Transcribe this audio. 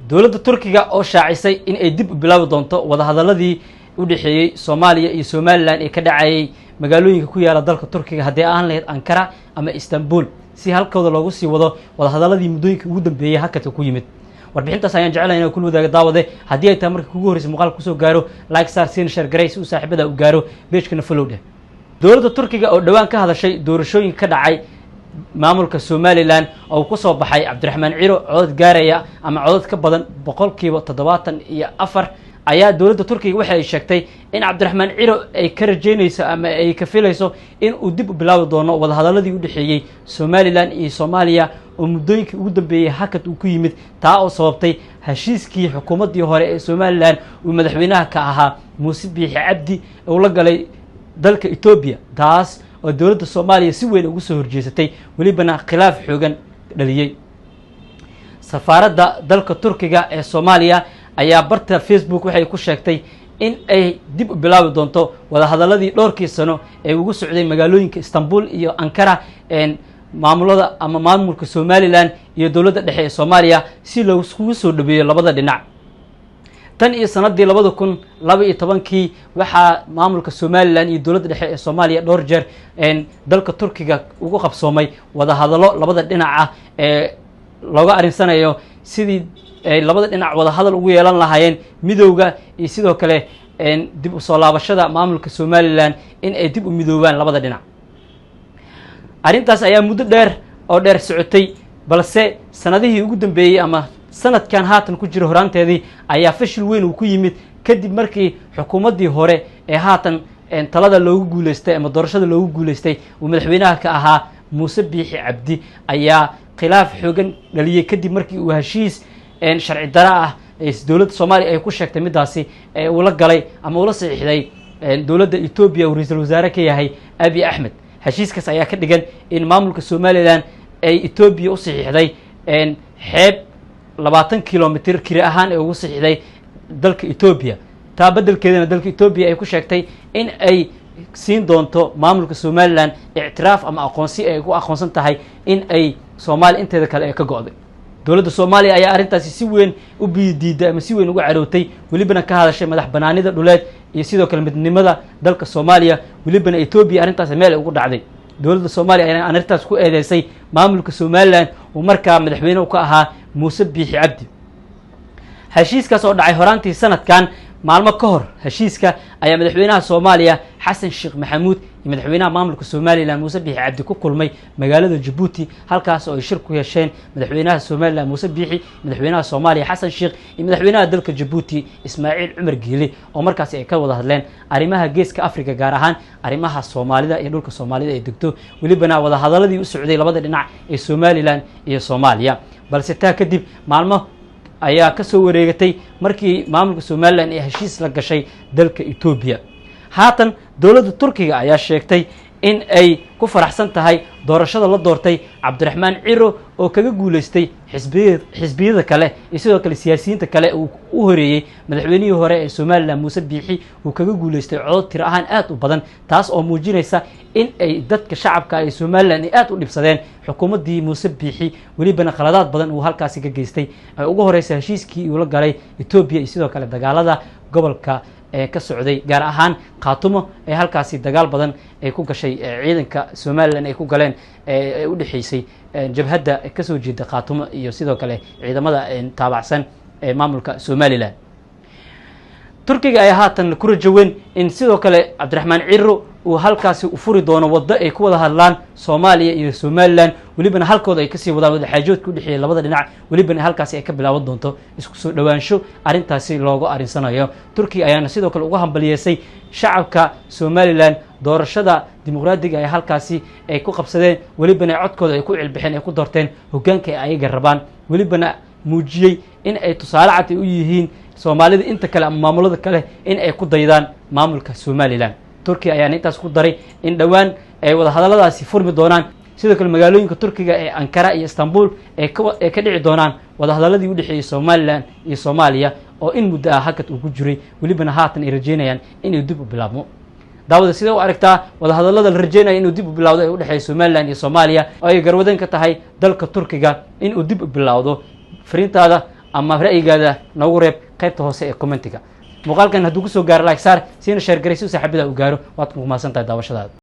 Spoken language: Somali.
Dowladda Turkiga oo shaacisay in ay dib u bilaabi doonto wadahadaladii u dhexeeyey Soomaaliya iyo Somaliland ee ka dhacayay magaalooyinka ku yaala dalka Turkiga, haddii aan lahayd Ankara ama Istanbul, si halkooda loogu sii wado wadahadaladii muddooyinka ugu dambeeyey hakadka ku yimid. Warbixintaas ayaan jecelahay inaan kula wadaaga daawade. Haddii ay tahay marka kugu horreysay muuqaalka kusoo gaaro, like saar, siina share garay si uu saaxiibada u gaaro, page-kana follow dheh. Dowladda Turkiga oo dhowaan ka hadashay doorashooyinka ka dhacay maamulka Somaliland oo ku soo baxay Cabdiraxmaan Ciro codad gaaraya ama codad ka badan 74%, ayaa dowladda Turkiga waxa ay sheegtay in Cabdiraxmaan Ciro ay ka rajeynayso ama ay ka filayso in uu dib u bilaabi doono wadahadaladii u dhexeeyey Somaliland iyo Soomaaliya oo muddooyinkii ugu dambeeyey hakad uu ku yimid, taa oo sababtay heshiiskii xukuumaddii hore ee Somaliland uu madaxweynaha ka ahaa Muuse Biixi Cabdi uu la galay dalka Etoobiya, taas oo dowladda Soomaaliya si weyn ugu soo horjeesatay, welibana khilaaf xoogan dhaliyey. Safaaradda dalka Turkiga ee Soomaaliya ayaa barta Facebook waxay ku sheegtay in ay dib u bilaabi doonto wadahadaladii dhowrkii sano ee ugu socday magaalooyinka Istanbul iyo Ankara maamulada ama maamulka Somaliland iyo dowladda dhexe ee Soomaaliya, si laiskugu soo dhaweeyo labada dhinac. Tan iyo sanadii 2012-kii waxaa maamulka Somaliland iyo dowladda dhexe ee Soomaaliya dhowr jeer dalka Turkiga ugu qabsoomay wadahadallo labada dhinac ah ee looga arrinsanayo sidii ay labada dhinac wadahadal ugu yeelan lahaayeen midowga iyo sidoo kale dib u soo laabashada maamulka Somaliland in ay dib u midoobaan labada dhinac. Arrintaas ayaa muddo dheer oo dheer socotay, balse sanadihii ugu dambeeyey ama sanadkan haatan ku jira horaanteedii ayaa fashil weyn uu ku yimid, kadib markii xukuumaddii hore ee haatan talada loogu guuleystay ama doorashada loogu guuleystay uu madaxweynaha ka ahaa Muuse Biixi Cabdi ayaa khilaaf xoogan dhaliyey, kadib markii uu heshiis sharci dara ah dowladda Soomaaliya ay ku sheegtay middaasi uu la galay ama ula saxiixday dowladda Etoobiya uu ra-iisul wasaare ka yahay Abiy Axmed. Heshiiskaas ayaa ka dhigan in maamulka Somaliland ay Etoobiya u saxiixday xeeb 20 kilomitr kiri ahaan ay ugu saxiixday dalka Etoobiya, taa beddelkeedana dalka Etoobiya ay ku sheegtay in ay siin doonto maamulka Somaliland ictiraaf ama aqoonsi ay ku aqoonsan tahay in ay Soomaaliya inteeda kale ay ka go'day. Dowladda Soomaaliya ayaa arrintaasi si weyn u biidiiday ama si weyn uga carootay, welibana ka hadashay madax banaanida dhuleed iyo sidoo kale midnimada dalka Soomaaliya. Welibana Etoobiya arrintaasi meel ay ugu dhacday. Dowladda Soomaaliya ayaa arrintaas ku eedeysay maamulka Somaliland uu markaa madaxweyne ka ahaa Muuse Biixi Cabdi. Heshiiskaas oo dhacay horaantii sanadkan, maalmo ka hor heshiiska ayaa madaxweynaha Soomaaliya Xasan Sheekh Maxamuud iyo madaxweynaha maamulka Somaliland Muuse Biixi Cabdi ku kulmay magaalada Jabuuti, halkaas oo ay shir ku yeesheen madaxweynaha Somaliland Muuse Biixi, madaxweynaha Soomaaliya Xasan Sheekh iyo madaxweynaha dalka Jabuuti Ismaaciil Cumar Geele, oo markaasi ay ka wada hadleen arrimaha Geeska Africa, gaar ahaan arrimaha Soomaalida iyo dhulka Soomaalida ay degto, welibana wadahadaladii u socday labada dhinac ee Somaliland iyo Soomaaliya. Balse taa kadib maalmo ayaa ka soo wareegatay markii maamulka Somaliland ay heshiis la gashay dalka Etoobiya. Haatan dowladda Turkiga ayaa sheegtay in ay ku faraxsan tahay doorashada la doortay Cabdiraxmaan Ciro oo kaga guuleystay xisbiyada kale iyo sidoo kale siyaasiyiinta kale uu u horeeyey madaxweynihii hore ee Somaliland Muuse Biixi, uu kaga guuleystay codod tiro ahaan aad u badan, taas oo muujinaysa in ay dadka shacabka ee Somaliland ay aad u dhibsadeen xukuumaddii Muuse Biixi, welibana khaladaad badan uu halkaasi ka geystay, ay ugu horeysa heshiiskii uu la galay Etoobiya iyo sidoo kale dagaalada gobolka ee ka socday, gaar ahaan Khaatumo ee halkaasi dagaal badan ay ku gashay ciidanka Somaliland ay ku galeen ee u dhexeysay jabhadda kasoo jeeda Khaatumo iyo sidoo kale ciidamada taabacsan ee maamulka Somaliland. Turkiga ayaa haatan ku rajo weyn in sidoo kale Cabdiraxmaan Ciro uu halkaasi u furi doono waddo ay ku wada hadlaan Soomaaliya iyo Somaliland, welibana halkooda ay kasii wadaan wadaxaajoodka udhexeeya labada dhinac, welibana halkaasi ay ka bilaaban doonto isku soo dhowaansho arrintaasi loogu arrinsanayo. Turkiga ayaana sidoo kale uga hambaliyeysay shacabka Somaliland doorashada dimuqraadiga ee halkaasi ay ku qabsadeen, welibana codkooda ay ku cilbixeen, ay ku doorteen hoggaanka ay ayaga rabaan, welibana muujiyey in ay tusaale cad ay u yihiin Soomaalida inta kale ama maamulada kale in ay ku daydaan maamulka Somaliland. Turkiya ayaana intaas ku daray in dhowaan ay wadahadalladaasi furmi doonaan, sidoo kale magaalooyinka Turkiga ee Ankara iyo Istanbul ay ka dhici doonaan wadahadalladii u dhexeeyey Somaliland iyo Soomaaliya oo in muddo ah hakad uu ku jiray, welibana haatan ay rajeynayaan inay dib u bilaabmo. Daawada, sidee u aragtaa wadahadallada la rajeynaya inuu dib u bilowdo ee udhexeeya Somaliland iyo Soomaaliya oo ay garwadan ka tahay dalka Turkiga inuu dib u bilowdo? Fariintaada Ama ra'yigaada noogu reeb qaybta hoose ee commentiga. Muuqaalkan hadduu kusoo gaaro, like saar, siina share garay si u saaxiibada u gaaro. Waad ku mahadsan tahay daawashadaada.